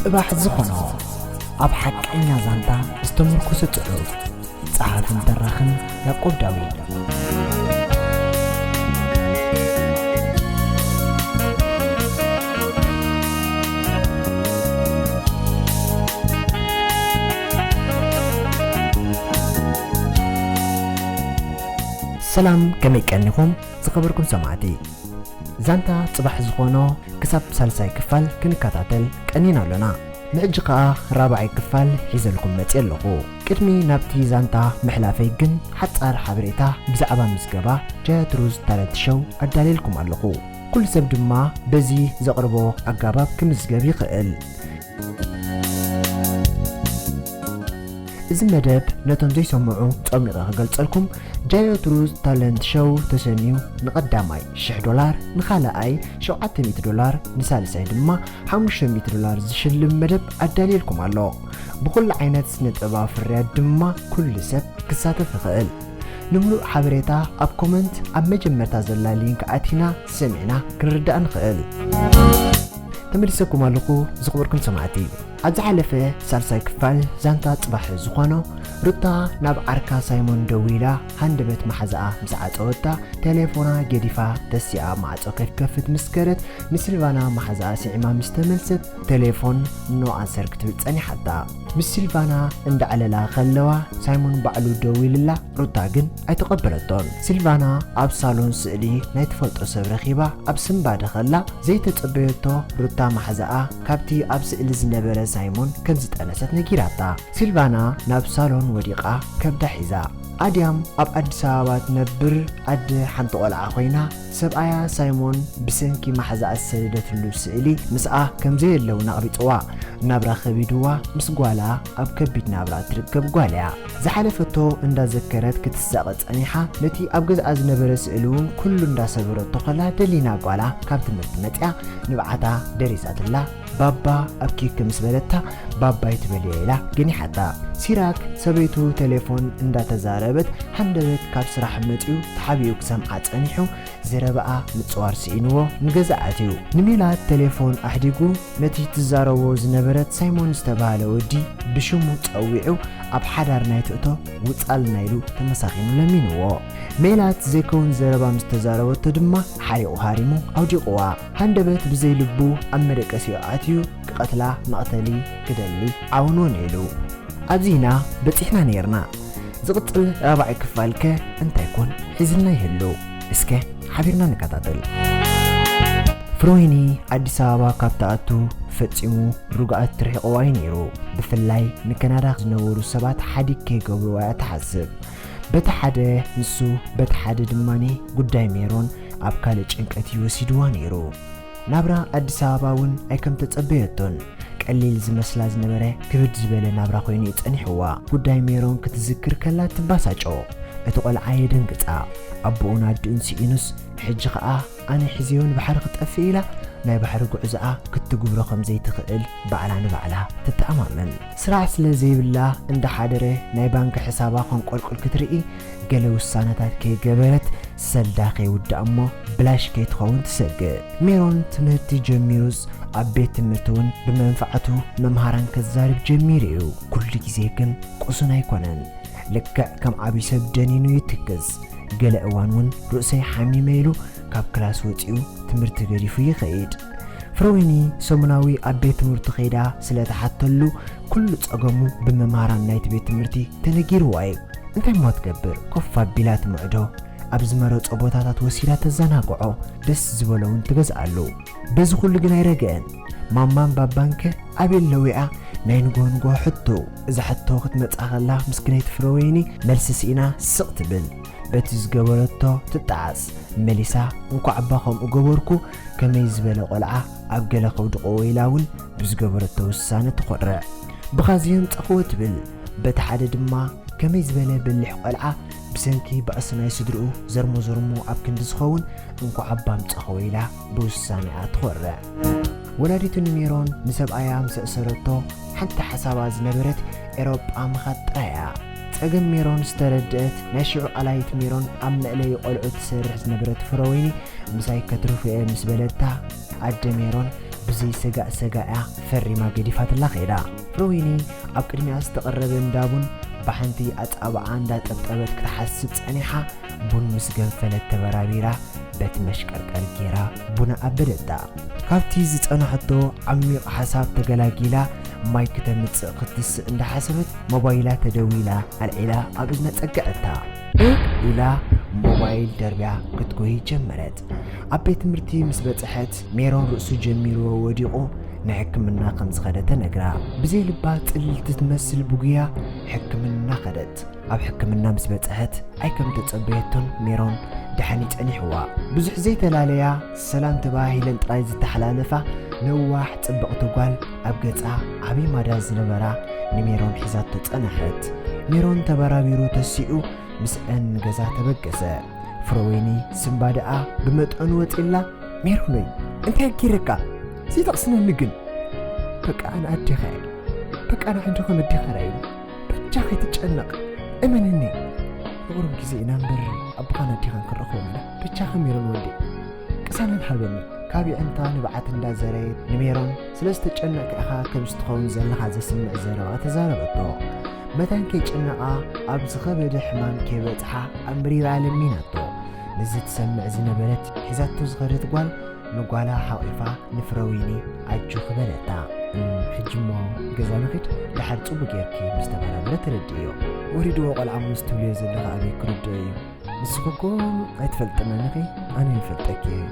ጽባሕ ዝኾኖ፣ ኣብ ሓቀኛ ዛንታ ዝተመርኮሰ ጽሑፍ። ጸሓፍን ተራኽን ያዕቆብ ዳዊት። ሰላም፣ ከመይ ቀኒኹም ዝኸበርኩም ሰማዕቲ? ዛንታ ጽባሕ ዝኾኖ ክሳብ ሳልሳይ ክፋል ክንከታተል ቀኒና ኣሎና። ንሕጂ ከኣ ራብዓይ ክፋል ሒዘልኩም መጺእ ኣለኹ። ቅድሚ ናብቲ ዛንታ ምሕላፈይ ግን ሓጻር ሓበሬታ ብዛዕባ ምዝገባ ጃያ ትሩዝ ታለንት ሸው ኣዳልየልኩም ኣለኹ። ኩሉ ሰብ ድማ በዚ ዘቕርቦ ኣጋባብ ክምዝገብ ይኽእል። እዚ መደብ ነቶም ዘይሰምዑ ጸሚቐ ክገልጸልኩም፣ ጃዮ ትሩዝ ታለንት ሸው ተሰንዩ ንቐዳማይ ሽሕ ዶላር፣ ንኻልኣይ ሸውዓተ ሚእቲ ዶላር፣ ንሳልሳይ ድማ ሓሙሽተ ሚእቲ ዶላር ዝሽልም መደብ ኣዳልየልኩም ኣሎ። ብኹሉ ዓይነት ስነ ጥበባዊ ፍርያት ድማ ኩሉ ሰብ ክሳተፍ ይኽእል። ንምሉእ ሓበሬታ ኣብ ኮመንት ኣብ መጀመርታ ዘላ ሊንክ ኣቲና ሰሚዕና ክንርዳእ ንኽእል። ተመሊሰኩም ኣለኹ ዝኽበርኩም ሰማዕቲ። ኣብ ዝሓለፈ ሳልሳይ ክፋል ዛንታ ጽባሕ ዝኾኖ፣ ሩታ ናብ ዓርካ ሳይሞን ደዊላ ሃንደበት መሓዛኣ ምስ ዓጸወታ፣ ቴሌፎና ገዲፋ ተሲኣ ማዕጾ ከትከፍት ምስ ከደት፣ ንሲልቫና መሓዛኣ ስዒማ ምስ ተመልሰት፣ ቴሌፎን ኖ ኣንሰር ክትብል ጸኒሓታ። ምስ ሲልቫና እንዳዕለላ ከለዋ፣ ሳይሞን ባዕሉ ደዊልላ፣ ሩታ ግን ኣይተቐበለቶን። ሲልቫና ኣብ ሳሎን ስእሊ ናይ ትፈልጦ ሰብ ረኺባ ኣብ ስንባደ ከላ፣ ዘይተጸበየቶ ሩታ ማሕዛኣ ካብቲ ኣብ ስእሊ ዝነበረ ሳይሞን ከም ዝጠነሰት ነጊራታ። ሲልቫና ናብ ሳሎን ወዲቓ ከብዳ ሒዛ። ኣድያም ኣብ ኣዲስ ኣበባ ትነብር ኣደ ሓንቲ ቆልዓ ኮይና፣ ሰብኣያ ሳይሞን ብሰንኪ ማሕዛኣ ዝሰደደትሉ ስእሊ ምስኣ ከም ዘየለ እውን ኣቕቢጽዋ። ናብራ ከቢድዋ፣ ምስ ጓላ ኣብ ከቢድ ናብራ እትርከብ ጓል እያ። ዝሓለፈቶ እንዳዘከረት ክትሳቐ ጸኒሓ፣ ነቲ ኣብ ገዝኣ ዝነበረ ስእሊ እውን ኩሉ እንዳሰበረቶ ከላ፣ ደሊና ጓላ ካብ ትምህርቲ መጺኣ ንብዓታ ደሪሳትላ፣ ባባ ኣብ ኬክ ምስ በለታ፣ ባባ ኣይትበልዮ ኢላ ገኒሓታ። ሲራክ ሰበይቱ ቴሌፎን እንዳተዛረበት፣ ሃንደበት ካብ ስራሕ መጺኡ ተሓቢኡ ክሰምዓ ጸኒሑ፣ ዘረባኣ ምጽዋር ስኢንዎ ንገዛ ኣትዩ። ንሜላት ቴሌፎን ኣሕዲጉ፣ ነቲ ትዛረቦ ዝነበረት ሳይሞን ዝተባህለ ወዲ ብሽሙ ጸዊዑ፣ ኣብ ሓዳር ናይ ትእቶ ውጻልና ኢሉ ተመሳኺኑ ለሚንዎ። ሜላት ዘይከውን ዘረባ ምስ ተዛረበቶ ድማ ሓሪቑ ሃሪሙ ኣውዲቕዋ። ሃንደበት ብዘይ ልቡ ኣብ መደቀሲኡ ኣትዩ ክቐትላ መቕተሊ ክደሊ ዓውንዎ ነይሉ። ኣብዚ ኢና በጺሕና ነይርና። ዝቕጽል ራብዓይ ክፋል ከ እንታይ ኮን ሒዝልና ይህሉ? እስከ ሓቢርና ንከታተል። ፍሮይኒ ኣዲስ ኣበባ ካብ ትኣቱ ፈጺሙ ርግኣት ትርሕቕዋ እዩ ነይሩ። ብፍላይ ንከናዳ ዝነበሩ ሰባት ሓዲግ ከይገብርዋ እያ ትሓስብ። በቲ ሓደ ንሱ፣ በቲ ሓደ ድማኒ ጉዳይ ሜሮን ኣብ ካልእ ጭንቀት እዩ ወሲድዋ ነይሩ። ናብራ ኣዲስ ኣበባ እውን ኣይከም ተጸበየቶን። ቀሊል ዝመስላ ዝነበረ ክብድ ዝበለ ናብራ ኮይኑ እዩ ጸኒሕዋ። ጉዳይ ሜሮን ክትዝክር ከላ ትባሳጮ። እቲ ቆልዓ የደንግጻ። ኣቦኡን ኣዲኡን ስኢኑስ፣ ሕጂ ኸኣ ኣነ ሒዘዮ ንባሕሪ ክጠፍእ ኢላ ናይ ባሕሪ ጉዕዞኣ ክትጉብሮ ከም ዘይትኽእል ባዕላ ንባዕላ ትተኣማመን። ስራሕ ስለ ዘይብላ እንዳሓደረ ናይ ባንክ ሕሳባ ከንቆልቁል ክትርኢ፣ ገለ ውሳነታት ከይገበረት፣ ሰልዳ ከይውዳእ እሞ ብላሽ ከይትኸውን ትሰግእ። ሜሮን ትምህርቲ ጀሚሩስ ኣብ ቤት ትምህርቲ እውን ብመንፋዕቱ መምሃራን ከዛርብ ጀሚሩ እዩ። ኩሉ ግዜ ግን ቁሱን ኣይኮነን። ልክዕ ከም ዓብዪ ሰብ ደኒኑ ይትክዝ። ገለ እዋን እውን ርእሰይ ሓሚመ ኢሉ ካብ ክላስ ወጺኡ ትምህርቲ ገዲፉ ይኸይድ። ፍረወይኒ ሰሙናዊ ኣብ ቤት ትምህርቲ ከይዳ ስለ ተሓተሉ፣ ኩሉ ጸገሙ ብመምሃራን ናይቲ ቤት ትምህርቲ ተነጊርዋ እዩ። እንታይ እሞ ትገብር? ኮፍ ኣቢላ ትምዕዶ፣ ኣብ ዝመረጾ ቦታታት ወሲዳ ተዘናግዖ፣ ደስ ዝበሎ እውን ትገዝኣሉ። በዚ ኩሉ ግን ኣይረግአን። ማማን ባባንከ ኣበይ ኣለዉ? እያ ናይ ንግሆ ንግሆ ሕቶ። እዛ ሕቶ ክትመጽኣ ከላ፣ ምስኪነይቲ ፍረወይኒ መልሲ ስኢና ስቕ ትብል። በቲ ዝገበረቶ ትጠዓስ። መሊሳ፣ እንኳዕ እባ ከምኡ ገበርኩ፣ ከመይ ዝበለ ቆልዓ ኣብ ገለ ከውድቖ ኢላ እውን ብዝገበረቶ ውሳነ ትኾርዕ። ብኻዚ የምጸኽዎ ትብል። በቲ ሓደ ድማ፣ ከመይ ዝበለ በሊሕ ቆልዓ ብሰንኪ ባእሲ ናይ ስድርኡ ዘርሞ ዘርሞ ኣብ ክንዲ ዝኸውን፣ እንኳዕ እባ ኣምጸኽዎ ኢላ ብውሳኔኣ ትኾርዕ። ወላዲቱ ንሜሮን ንሰብኣያ ምስ ኣእሰረቶ፣ ሓንቲ ሓሳባ ዝነበረት ኤሮጳ ምኻድ ጥራይ እያ። ጸገም ሜሮን ዝተረድአት፣ ናይ ሽዑ ኣላይት ሜሮን ኣብ መእለዪ ቆልዑ ትሰርሕ ዝነበረት ፍረወይኒ፣ ምሳይ ከትርፉ እየ ምስ በለታ፣ ኣደ ሜሮን ብዘይ ሰጋእ ሰጋእያ ፈሪማ ገዲፋትላ ከይዳ። ፍሮዊኒ ኣብ ቅድሚኣ ዝተቐረበ እንዳ ቡን ብሓንቲ ኣጻብዓ እንዳጠብጠበት ክትሓስብ ጸኒሓ፣ ቡን ምስ ገንፈለት ተበራቢራ በቲ መሽቀርቀር ጌራ ቡና ኣበደታ። ካብቲ ዝጸንሐቶ ዓሚቕ ሓሳብ ተገላጊላ ማይ ክተምጽእ ክትስእ እንዳሓሰበት ሞባይላ ተደዊላ ኣልዒላ ኣብ እዝና ጸግዐታ። እ ኢላ ሞባይል ደርብያ ክትጎይ ጀመረት። ኣብ ቤት ትምህርቲ ምስ በጽሐት ሜሮን ርእሱ ጀሚርዎ ወዲቑ ንሕክምና ከም ዝኸደ ተነግራ። ብዘይ ልባ ጽልልቲ ትመስል ብጉያ ሕክምና ኸደት። ኣብ ሕክምና ምስ በጽሐት ኣይከም ተጸበየቶን ሜሮን ደሓን ይጸኒሕዋ። ብዙሕ ዘይተላለያ ሰላም ተባሂለን ጥራይ ዝተሓላለፋ ነዋሕ ጽብቕቲ ጓል ኣብ ገጻ ዓቢ ማዳ ዝነበራ ንሜሮን ሒዛቶ ጸነሐት። ሜሮን ተበራቢሩ ተሲኡ ምስአን ንገዛ ተበገሰ። ፍሮዌኒ ስምባ ደኣ ብመጠኑ ወጺላ፣ "ሜሮነይ፣ እንታይ ጌረካ? ዘይተቕስነኒ ግን?" "በቃ ኣነ ኣዴኻ እየ። በቃ ኣነ ዓንዲ ከም ኣዴኻ ርኣየኒ። በጃኻ ኣይትጨነቕ። እመነኒ። ንቑሩብ ግዜ ኢና እምበር ኣቦኻን ኣዴኻን ክንረኽቦም ኢና። በጃኻ ሜሮን ወደይ፣ ቅሳነት ሃበኒ." ካብ የዕንታ ንብዓት እንዳዘረየት ንሜሮን፣ "ስለ ዝተጨነቕካ ኢኻ ከምዚ ትኸውን ዘለኻ ዘስምዕ ዘረባ" ተዛረበቶ። መታን ከይጨነቓ ኣብ ዝኸበደ ሕማም ከይበጽሓ ኣምሪራ ለሚናቶ። ነዚ ትሰምዕ ዝነበረት ሒዛቶ ዝኸደት ጓል ንጓላ ሓቒፋ ንፍረዊኒ ኣጆኺ በለታ። "እም፣ ሕጂ እሞ ገዛ ንኺድ፣ ደሓር ጽቡቕ ጌርኪ ምስ ተበራበረ ተረድእዮ። ወሪድዎ ቆልዓ ምስ ትብልዮ ዘለኺ ኣበይ ክርድኦ እዩ? ንስኺ እኮ ኣይትፈልጥንን ኢኺ፣ ኣነ ይፈልጠኪ እየ።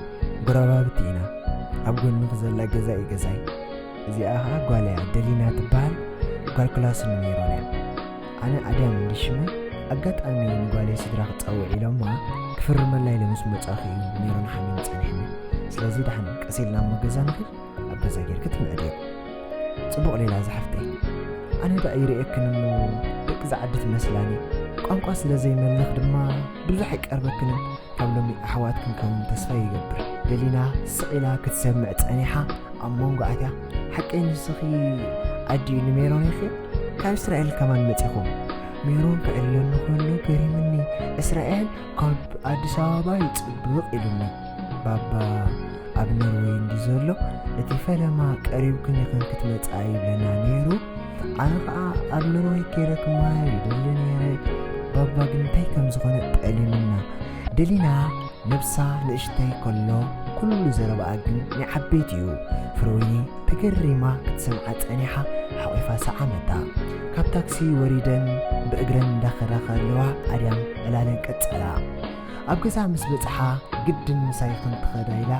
ጎረባብቲ ኢና። ኣብ ጎንኺ ዘላ ገዛ እዩ ገዛይ። እዚኣ ኸኣ ጓለይ እያ፣ ደሊና ትበሃል፣ ጓል ክላስ ንሜሮን እያ። ኣነ ኣድያም እንዲ ሽመይ፣ ኣጋጣሚ ንጓለይ ስድራ ክጸውዕ ኢሎማ ክፍርመላ ኢለ ምስ መጻኹ እዩ ሜሮን ሓሚሙ ጸኒሕኒ። ስለዚ ደሓን ቀስ ኢልና እሞ ገዛ ንኺድ፣ ኣብ ገዛ ጌርኪ ትምዕድዮ። ጽቡቕ ሌላ ዝሓፍተይ። ኣነ ደኣ ይርእየክን እሞ ደቂ ዝዓዲ ትመስላኒ። ቋንቋ ስለ ዘይመልኽ ድማ ብዙሕ ኣይቀርበክንን። ካብ ሎሚ ኣሕዋት ክንከውን ተስፋ ይገብር።" ደሊና ስቕ ኢላ ክትሰምዕ ጸኒሓ፣ ኣብ መንጎ ኣትያ፣ "ሓቀይ ንስኺ ኣዲኡ ንሜሮን ኢኺ? ካብ እስራኤል ከማን መጺኹም?" "ሜሮን ክዕለኒ ከሎ ገሪምኒ፣ እስራኤል ካብ ኣዲስ ኣበባ ይጽብቕ ኢሉኒ። ባባ ኣብ ኖርወይ እንዲ ዘሎ፣ እቲ ፈለማ ቀሪብክን ኢኽን ክትመጻ ይብለና ነይሩ። ኣነ ኸኣ ኣብ ኖርወይ ከይደ ክመሃር ይደሊ ነይረ። ባባ ግን እንታይ ከም ዝኾነ ጠሊምና።" ደሊና ነብሳ ንእሽተይ ከሎ ኩሉ ዘረባኣ ግን ናይ ዓበይቲ እዩ። ፍሮዊኒ ተገሪማ ክትሰምዓ ጸኒሓ ሓቒፋ ሰዓመታ። ካብ ታክሲ ወሪደን ብእግረን እንዳኸዳ ከለዋ ኣድያም ዕላለን ቀጸላ። ኣብ ገዛ ምስ በጽሓ ግድን ምሳይ ክንትኸዳ ኢላ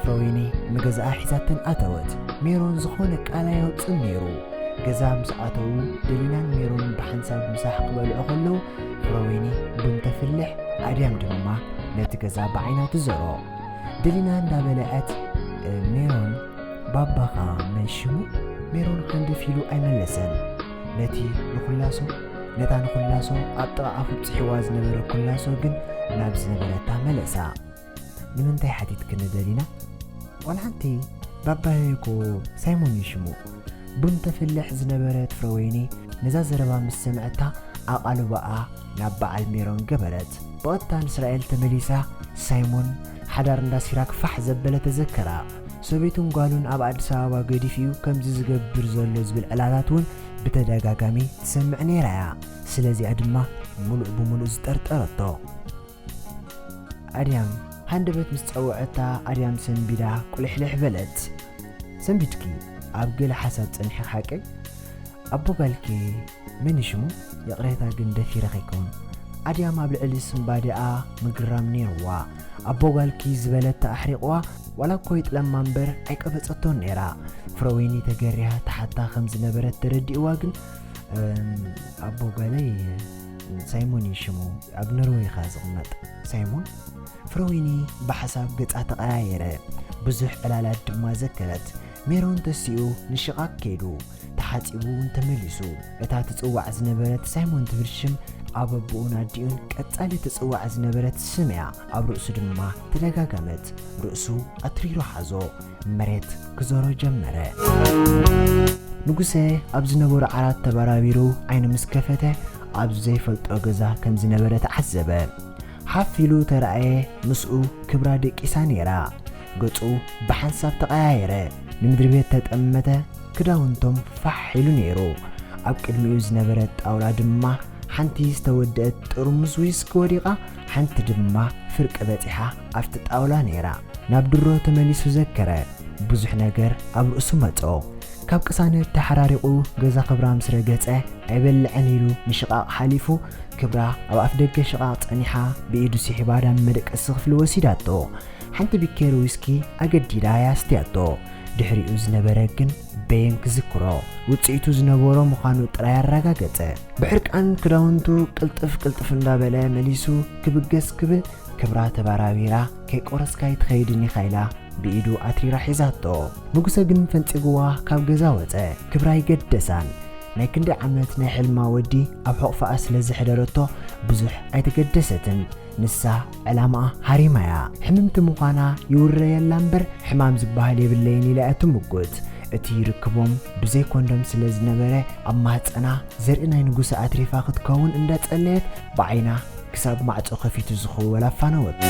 ፍሮዊኒ ንገዛኣ ሒዛተን ኣተወት። ሜሮን ዝኾነ ቃል ኣየውጽእን ነይሩ። ገዛ ምስ ኣተዉ ደሊናን ሜሮንን ብሓንሳብ ምሳሕ ክበልዑ ከለዉ ፍሮዊኒ ቡን ተፍልሕ፣ ኣድያም ድማ ነቲ ገዛ ብዓይና ትዘሮ። ደሊና እንዳበልዐት፣ "እ፣ ሜሮን፣ ባባኻ መን ሽሙ?" ሜሮን ሃንደፍ ኢሉ ኣይመለሰን። ነቲ ንኩላሶ፣ ነታ ንኩላሶ ኣብ ጥቓ ኣፉ ጽሒዋ ዝነበረ ኩላሶ ግን ናብ ዝነበረታ መለሳ። "ንምንታይ ሓቲትክኒ ደሊና?" "ዋላ ሓንቲ፣ ባባየ እኮ ሳይሞን እዩ ሽሙ።" ቡን ተፍልሕ ዝነበረት ፍረወይኒ ነዛ ዘረባ ምስ ሰምዐታ ኣቓልቦኣ ናብ በዓል ሜሮን ገበረት። ብቐጥታ ንእስራኤል ተመሊሳ ሳይሞን ሓዳር እንዳ ሲራክ ፋሕ ዘበለ ተዘከራ። ሰበይቱን ጓሉን ኣብ ኣዲስ ኣበባ ገዲፉ እዩ ከምዚ ዝገብር ዘሎ ዝብል ዕላላት እውን ብተደጋጋሚ ትሰምዕ ነይራ እያ። ስለዚኣ ድማ ምሉእ ብምሉእ ዝጠርጠረቶ። ኣድያም፣ ሃንደበት ምስ ጸውዐታ ኣድያም ሰንቢዳ ቁልሕልሕ በለት። "ሰንቢድኪ ኣብ ገለ ሓሳብ ጸኒሕኺ ሓቀይ?" "ኣቦ ጓልኪ መን እዩ ሽሙ? ይቕሬታ ግን ደፊረ ከይከውን?" ኣድያም ኣብ ልዕሊ ስምባዲኣ ምግርራም ነይርዋ። "ኣቦ ጓልኪ" ዝበለታ ኣሕሪቕዋ፣ ዋላ እኮ ይጥለማ እምበር ኣይቀበጸቶን ነይራ። ፍረወይኒ ተገሪሃ ተሓታ ከም ዝነበረት ተረዲእዋ ግን፣ "እም፣ ኣቦ ጓለይ ሳይሞን እዩ ሽሙ፣ ኣብ ኖርወይ ኢኻ ዝቕመጥ ሳይሞን?" ፍረወይኒ ብሓሳብ ገጻ ተቐያየረ። ብዙሕ ዕላላት ድማ ዘከረት። ሜሮን ተሲኡ ንሽቓቕ ከይዱ፣ ተሓጺቡ እውን ተመሊሱ። እታ ትጽዋዕ ዝነበረት ሳይሞን ትብል ሽም ኣብ ኣቦኡን ኣዲኡን ቀጻሊ ትጽዋዕ ዝነበረት ስም እያ። ኣብ ርእሱ ድማ ተደጋገመት። ርእሱ ኣትሪሩ ሓዞ። መሬት ክዞሮ ጀመረ። ንጉሰ ኣብ ዝነበሮ ዓራት ተበራቢሩ ዓይኑ ምስ ከፈተ፣ ኣብ ዘይፈልጦ ገዛ ከም ዝነበረ ተዓዘበ። ሓፍ ኢሉ ተራእየ፣ ምስኡ ክብራ ደቂሳ ነይራ። ገጹ ብሓንሳብ ተቐያየረ። ንምድሪ ቤት ተጠመተ። ክዳውንቶም ፋሕ ኢሉ ነይሩ። ኣብ ቅድሚኡ ዝነበረት ጣውላ ድማ ሓንቲ ዝተወደአት ጥርሙዝ ዊስኪ ወዲቓ፣ ሓንቲ ድማ ፍርቂ በጺሓ ኣብቲ ጣውላ ነይራ። ናብ ድሮ ተመሊሱ ዘከረ። ብዙሕ ነገር ኣብ ርእሱ መጾ። ካብ ቅሳነት ተሓራሪቑ ገዛ ክብራ ምስ ረገጸ፣ ኣይበልዕን ኢሉ ንሽቓቕ ሓሊፉ፣ ክብራ ኣብ ኣፍ ደገ ሽቓቕ ጸኒሓ ብኢዱ ስሒባ ናብ መደቀሲ ክፍሊ ወሲዳቶ። ሓንቲ ቢኬር ዊስኪ ኣገዲዳ እያ ኣስትያቶ። ድሕሪኡ ዝነበረ ግን በየን ክዝክሮ፣ ውጽኢቱ ዝነበሮ ምዃኑ ጥራይ ኣረጋገጸ። ብሕርቃን ክዳውንቱ ቅልጥፍ ቅልጥፍ እንዳበለ መሊሱ ክብገስ ክብል፣ ክብራ ተባራቢራ፣ "ከይቆረስካ ኣይትኸይድን ኢኻ" ኢላ ብኢዱ ኣትሪራ ሒዛቶ። ንጉሰ ግን ፈንጺግዋ ካብ ገዛ ወጸ። ክብራ ኣይገደሳን። ናይ ክንደይ ዓመት ናይ ሕልማ ወዲ ኣብ ሕቑፋኣ ስለ ዘሕደረቶ ብዙሕ ኣይተገደሰትን። ንሳ ዕላማኣ ሃሪማያ። ሕምምቲ ምዃና ይውረየላ እምበር ሕማም ዝበሃል የብለይን ኢላ እያ ትምጉት። እቲ ርክቦም ብዘይ ኮንዶም ስለ ዝነበረ ኣብ ማህጸና ዘርኢ ናይ ንጉሰ ኣትሪፋ ክትከውን እንዳጸለየት ብዓይና ክሳብ ማዕጾ ከፊቱ ዝኽወል ኣፋነወቶ።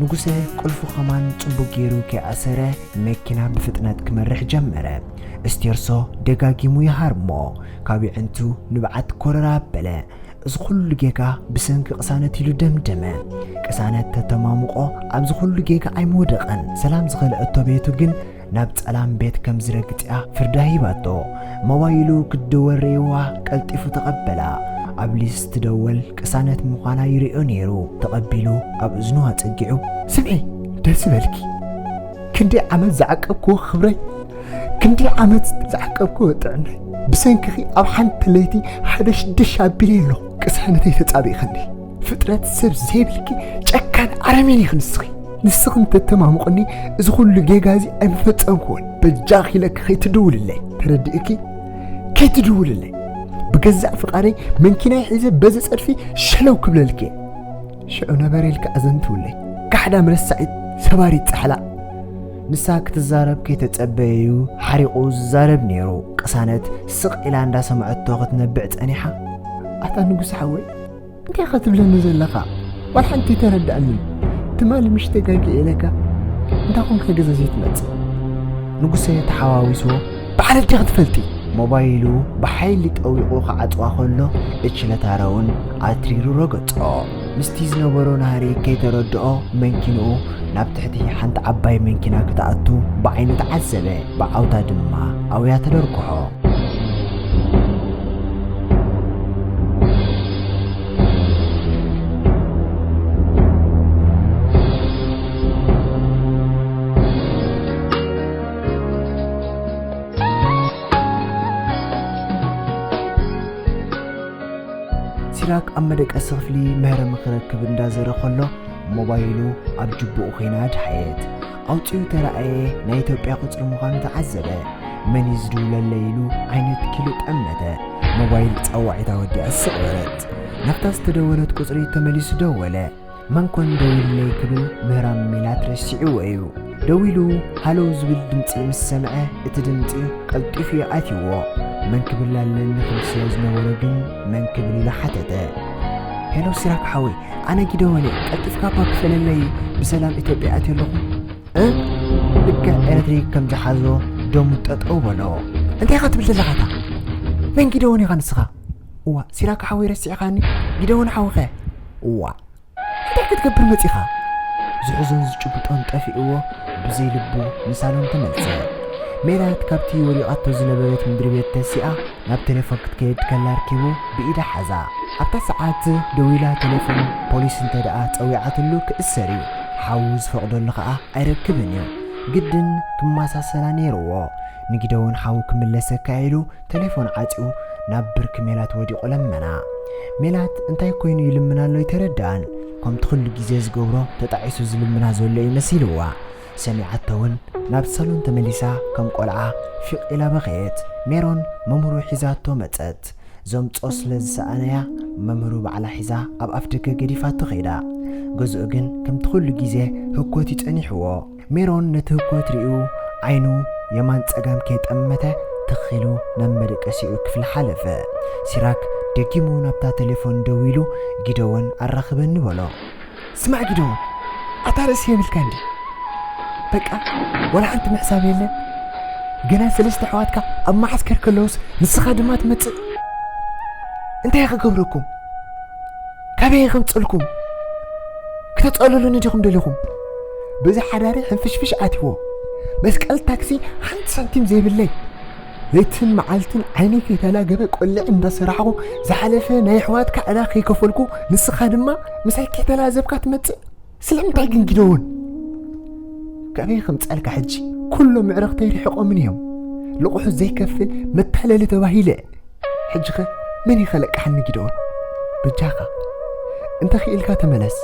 ንጉሰ ቁልፉ ከማን ጽቡቕ ገይሩ ከይኣሰረ መኪና ብፍጥነት ክመርሕ ጀመረ። ስቴርሶ ደጋጊሙ ይሃርሞ። ካብ የዕንቱ ንብዓት ኮረር ኣበለ። እዚ ኩሉ ጌጋ ብሰንኪ ቅሳነት ኢሉ ደምደመ። ቅሳነት ተተማሙቖ ኣብዚ ኩሉ ጌጋ ኣይምወደቐን። ሰላም ዝኸልአቶ ቤቱ ግን ናብ ጸላም ቤት ከም ዝረግጽ እያ ፍርዳ ሂባቶ። ሞባይሉ ክትድወል ርእይዋ ቀልጢፉ ተቐበላ። ኣብ ሊስ ትደወል ቅሳነት ምዃና ይርእዮ ነይሩ። ተቐቢሉ ኣብ እዝኑ ኣጸጊዑ፣ "ስምዒ፣ ደስ በልኪ። ክንደይ ዓመት ዝዓቀብክዎ ክብረይ፣ ክንደይ ዓመት ዝዓቀብክዎ ጥዕናይ፣ ብሰንክኺ ኣብ ሓንቲ ለይቲ ሓደ ሽዱሽተ ኣቢለ ኣለኹ። ቅሳነተይ ተጻቢእኽኒ። ፍጥረት ሰብ ዘይብልኪ ጨካን ኣረሜን ኢኺ ንስኺ። ንስኺ እንተተማሙቕኒ እዚ ኩሉ ጌጋ እዚ ኣይምፈጸምክዎን። በጃኺ ኢለኪ ከይትድውልለይ። ተረዲእኪ? ከይትድውልለይ። ብገዛእ ፍቓደይ መንኪናይ ሒዘ በዚ ጸድፊ ሸለው ክብለልኪ እየ። ሽዑ ነበረ ኢልኪ ኣዘንትውለይ። ካሕዳም ረሳዒት ሰባሪት ጻሕላ." ንሳ ክትዛረብ ከይተጸበየዩ ሓሪቑ ዝዛረብ ነይሩ። ቅሳነት ስቕ ኢላ እንዳሰምዐቶ ክትነብዕ ጸኒሓ፣ "ኣታ ንጉስ ሓወይ፣ እንታይ ኢኻ ትብለኒ ዘለኻ? ዋላ ሓንቲ ኣይተረድኣንን። ትማሊ ምሽ ተጋግየ ኢለካ፣ እንታይ ኮንካ ገዛ ዘይትመጽእ?" ንጉሰ ተሓዋዊስዎ፣ "ባዕለይ ዲኺ ትፈልጢ?" ሞባይሉ ብሓይሊ ጠዊቑ ክዓጽዋ ከሎ፣ እችለታረውን ኣትሪሩ ረገጾ። ምስቲ ዝነበሮ ናህሪ ከይተረድኦ፣ መንኪንኡ ናብ ትሕቲ ሓንቲ ዓባይ መንኪና ክትኣቱ ብዓይኑ ተዓዘበ። ብዓውታ ድማ ኣውያ ተደርኩሖ። ሲራክ ኣብ መደቀሲ ክፍሊ መህረሚ ክረክብ እንዳዘረ ከሎ፣ ሞባይሉ ኣብ ጅቡኡ ኮይና ኣድሓየት። ኣውጺኡ ተራእየ፣ ናይ ኢትዮጵያ ቁጽሪ ምዃኑ ተዓዘበ። መን እዩ ዝድውለለይ ኢሉ ዓይኑ ትኪሉ ጠመተ። ሞባይል ጸዋዒታ ወዲኣ ስቕ በለት። ናብታ ዝተደወለት ቁጽሪ ተመሊሱ ደወለ። መን ኮን ደዊሉለይ ክብል ምህራም ሜላት ረሲዕዎ እዩ። ደዊሉ ሃለው ዝብል ድምጺ ምስ ሰምዐ፣ እቲ ድምጺ ቀልጢፉ እዩ ኣትይዎ። መን ክብል ኣለኒ ክብል ስለ ዝነበሮ ግን፣ መን ክብል ኢሉ ሓተተ። "ሄሎ ሲራክ ሓወይ፣ ኣነ ጊደዎን እየ። ቀልጢፍካ እባ ክፈለለይ፣ ብሰላም ኢትዮጵያ ኣትየ ኣለኹ?" እ? ልክዕ ኤሌክትሪክ ከም ዝሓዞ ደሙ ጠጠው በሎ። "እንታይ ኢኻ ትብል ዘለኻታ? መን ጊደዎን ኢኻ ንስኻ?" "እዋ፣ ሲራክ ሓወይ ረሲዕኻኒ? ጊደዎን ሓውኸ?" "እዋ፣ እንታይ ክትገብር መጺኻ?" ዝሕዞን ዝጭብጦን ጠፊእዎ ብዘይ ልቡ ንሳሎን ተመልሰ። ሜላት ካብቲ ወዲቓቶ ዝነበረት ምድሪ ቤት ተሲኣ ናብ ቴሌፎን ክትከይድ ከላ ኣርኪቡ ብኢዳ ሓዛ። ኣብታ ሰዓት ደዊላ ቴሌፎን ፖሊስ እንተ ደኣ ጸዊዓትሉ ክእሰር እዩ። ሓዉ ዝፈቕደሉ ከኣ ኣይረክብን እዩ። ግድን ክመሳሰላ ነይርዎ። ንጊደዎን ሓዉ ክምለሰካ ኢሉ ቴሌፎን ዓጽዩ ናብ ብርኪ ሜላት ወዲቑ ለመና። ሜላት እንታይ ኮይኑ ይልምና ኣሎ ኣይተረድኣን። ከምቲ ኩሉ ግዜ ዝገብሮ ተጣዒሱ ዝልምና ዘሎ እዩ መሲልዋ። ሰሚዓቶ እውን ናብ ሳሎን ተመሊሳ ከም ቆልዓ ፊቕ ኢላ በኸየት። ሜሮን መምህሩ ሒዛቶ መጸት። ዘምጾ ስለ ዝሰኣነያ መምህሩ ባዕላ ሒዛ ኣብ ኣፍ ደገ ገዲፋቶ ከይዳ። ገዝኡ ግን ከምቲ ኩሉ ግዜ ህኮት እዩ ጸኒሕዎ። ሜሮን ነቲ ህኮት ሪኡ ዓይኑ የማን ጸጋም ከይጠመተ ትኽ ኢሉ ናብ መደቀሲኡ ክፍሊ ሓለፈ። ሲራክ ደጊሙ ናብታ ቴሌፎን ደዊሉ፣ "ጊደዎን ኣራኽበኒ" በሎ። "ስማዕ ጊደዎን፣ ኣታ ርእሲ የብልካ እንዲ? በቃ ዋላ ሓንቲ ምሕሳብ የለን? ገና ሰለስተ ኣሕዋትካ ኣብ መዓስከር ከለውስ ንስኻ ድማ ትመጽእ? እንታይ ክገብረኩም? ካበይ ከምጽልኩም? ክተጸልሉኒ ዲኹም ደሊኹም? በዚ ሓዳሪ ሕንፍሽፍሽ ኣትዎ። መስቀል ታክሲ ሓንቲ ሳንቲም ዘይብለይ። ለይትን መዓልትን ዓይነይ ከይተላገበ ቆልዕ እንዳሰራሕኹ ዝሓለፈ ናይ ኣሕዋትካ ዕዳ ከይከፈልኩ ንስኻ ድማ ምሳይ ከይተላዘብካ ትመጽእ? ስለምንታይ ግን ጊደዎን? ካበይ ከምጻልካ ሕጂ? ኩሎም ኣዕርኽተይ ርሒቖምኒ እዮም። ልቑሑ ዘይከፍል መታለሊ ተባሂለ። ሕጂኸ መን እዩ ከለቅሓኒ ጊደዎን? በጃኻ እንተ ኽኢልካ ተመለስ።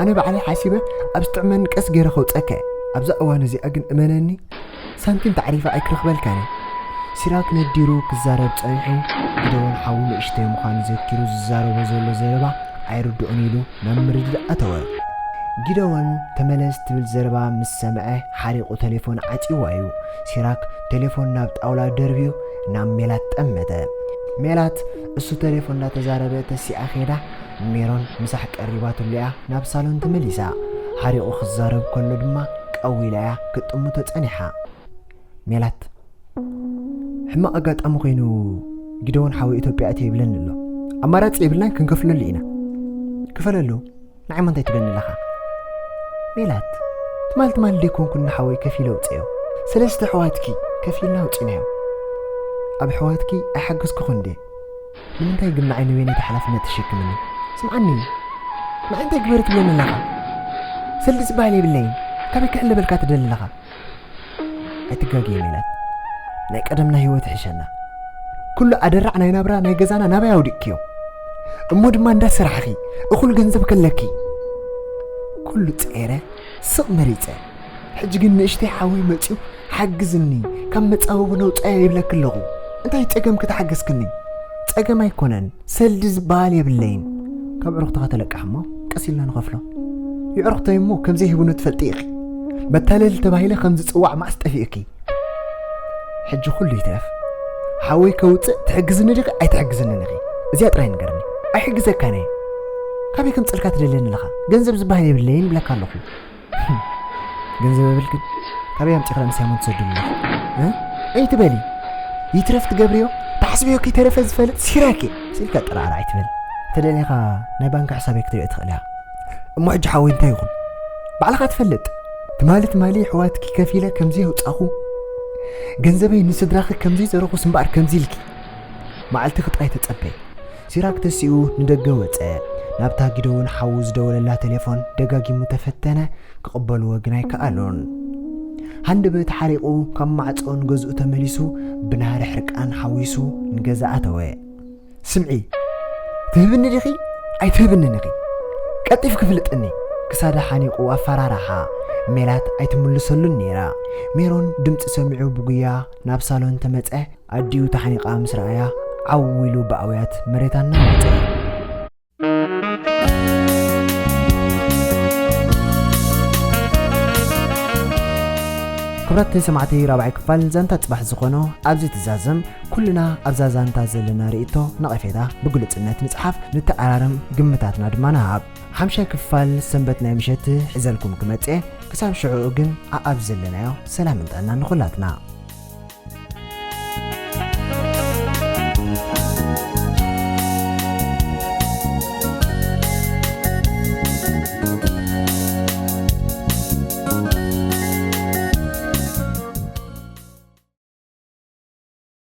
ኣነ ባዕለይ ሓሲበ ኣብ ዝጥዕመኒ ቀስ ገይረ ከውጸካ እየ። ኣብዛ እዋን እዚኣ ግን እመነኒ ሳንቲም ተዕሪፋ ኣይክረኽበልካን እየ። ሲራክ ነዲሩ ክዛረብ ጸኒሑ፣ ጊደዎን ሓዉ ንእሽተይ ምዃኑ ዘኪሩ ዝዛረቦ ዘሎ ዘረባ ኣይርድኦን ኢሉ ናብ ምርድዳእ ኣተወ። ጊደዎን ተመለስ ትብል ዘረባ ምስ ሰምዐ ሓሪቑ ቴሌፎን ዓጺዋ እዩ። ሲራክ ቴሌፎን ናብ ጣውላ ደርብዩ ናብ ሜላት ጠመተ። ሜላት እሱ ቴሌፎን እንዳተዛረበ ተሲኣ ኸይዳ ሜሮን ምሳሕ ቀሪባትሉ እያ ናብ ሳሎን ተመሊሳ። ሓሪቑ ክዛረብ ከሎ ድማ ቀዊላ እያ ክትጥምቶ ጸኒሓ። ሜላት፣ ሕማቕ ኣጋጣሚ ኮይኑ ጊደዎን ሓወይ ኢትዮጵያ ኣትየ ይብለኒ ኣሎ። ኣማራጺ የብልናን፣ ክንከፍለሉ ኢና። ክፈለሉ፣ ንዓይ እንታይ ትብለኒ ኣለኻ? ሜላት፣ ትማል ትማል ደይኮንኩ ንሓወይ ከፊለ ኣውፅዮ። ሰለስተ ኣሕዋትኪ ከፊልና ኣውፂናዮም። ኣብ ኣሕዋትኪ ኣይሓገዝኩኹን ድየ? ንምንታይ ግን ንዓይ ንበይነይ ሓላፍነት ተሸክምኒ? ስምዓኒ፣ ንዓይ እንታይ ግበር ትብለኒ ኣለኻ? ሰልዲ ዝበሃል የብለይን። ካበይ ክሕለበልካ ትደሊ ኣለኻ? ኣይትጋገየ ሜላት፣ ናይ ቀደምና ህይወት ይሕሸና። ኩሉ ኣደራዕ ናይ ናብራ ናይ ገዛና ናበይ ኣውዲቕክዮ? እሞ ድማ እንዳሰራሕኺ እኹል ገንዘብ ከለኪ። ኩሉ ጸይረ ስቕ መሪጸ። ሕጂ ግን ንእሽተይ ሓወይ መጺኡ ሓግዝኒ፣ ካብ መጻብቦ ነውጻያ ይብለኪ ኣለኹ። እንታይ ጸገም ከተሓገዝክኒ? ጸገም ኣይኮነን። ሰልዲ ዝበሃል የብለይን። ካብ ዕሩኽትኻ ተለቃሕ እሞ ቀስ ኢልና ንኸፍሎ። የዕሩኽተይ እሞ ከም ዘይህቡኒ ትፈልጢ ኢኺ። መታለሊ ተባሂለ ከም ዝጽዋዕ መዓስ ጠፊእኪ? ሕጂ ኩሉ ይትረፍ። ሓወይ ከውጽእ ትሕግዝኒ ዲኺ ኣይትሕግዝንን ኢኺ? እዚኣ ጥራይ ንገርኒ። ኣይሕግዘካን እየ። ካበይ ከምጽልካ ትደልየኒ ኣለኻ? ገንዘብ ዝበሃል የብለይን ይብለካ ኣለኹ። ገንዘብ የብልክን? ካበይ ኣምጺእኻ ምስ ያሞን ትሰድሉ ኣለኹ? እ? ኣይትበሊ። ይትረፍ ትገብርዮ፣ ትሓስብዮ ከይተረፈ ዝፈልጥ ሲራክ እየ። ስኢልካ ጠራዕራዕ ኣይትበል። ተደሊኻ ናይ ባንክ ሕሳበይ ክትሪኦ ትኽእል ኢኻ። እሞ ሕጂ ሓወይ እንታይ ይኹን? ባዕልኻ ትፈልጥ። ትማሊ ትማሊ ኣሕዋትኪ ከፊለ ከምዚ የውጻኹ፣ ገንዘበይ ንስድራኺ ከምዚ ዘረኹስ እምበኣር ከምዚ ኢልኪ። መዓልቲ ክጥራይ ተጸበይ። ሲራክ ተሲኡ ንደገ ወጸ። ናብታ ጊደዎን ሓዉ ዝደወለላ ቴሌፎን ደጋጊሙ ተፈተነ፣ ክቕበልዎ ግን ኣይከኣሉን። ሃንደበት ሓሪቑ ካብ ማዕጾን ገዝኡ ተመሊሱ ብናህሪ ሕርቃን ሓዊሱ ንገዛ ኣተወ። ስምዒ፣ ትህብኒ ዲኺ ኣይትህብንን ኢኺ? ቀልጢፍኪ ፍለጥኒ። ክሳዳ ሓኒቑ ኣፈራርሓ። ሜላት ኣይትምልሰሉን ነይራ። ሜሮን ድምጺ ሰሚዑ ብጉያ ናብ ሳሎን ተመጸ። ኣዲኡ ተሓኒቓ ምስ ረኣያ ዓው ኢሉ ብኣውያት መሬት ኣናወጸ። ክቡራት ሰማዕቲ፣ ራብዓይ ክፋል ዛንታ ጽባሕ ዝኾኖ ኣብዚ ትዛዘም። ኩልና ኣብዛ ዛንታ ዘለና ርእይቶ፣ ነቐፌታ ብግሉጽነት ንጽሓፍ፣ ንተኣራረም፣ ግምታትና ድማ ንሃብ። ሓምሻይ ክፋል ሰንበት ናይ ምሸት ሒዘልኩም ክመጽእ። ክሳብ ሽዑኡ ግን ኣኣብ ዘለናዮ ሰላምን ጥዕናን ንኹላትና።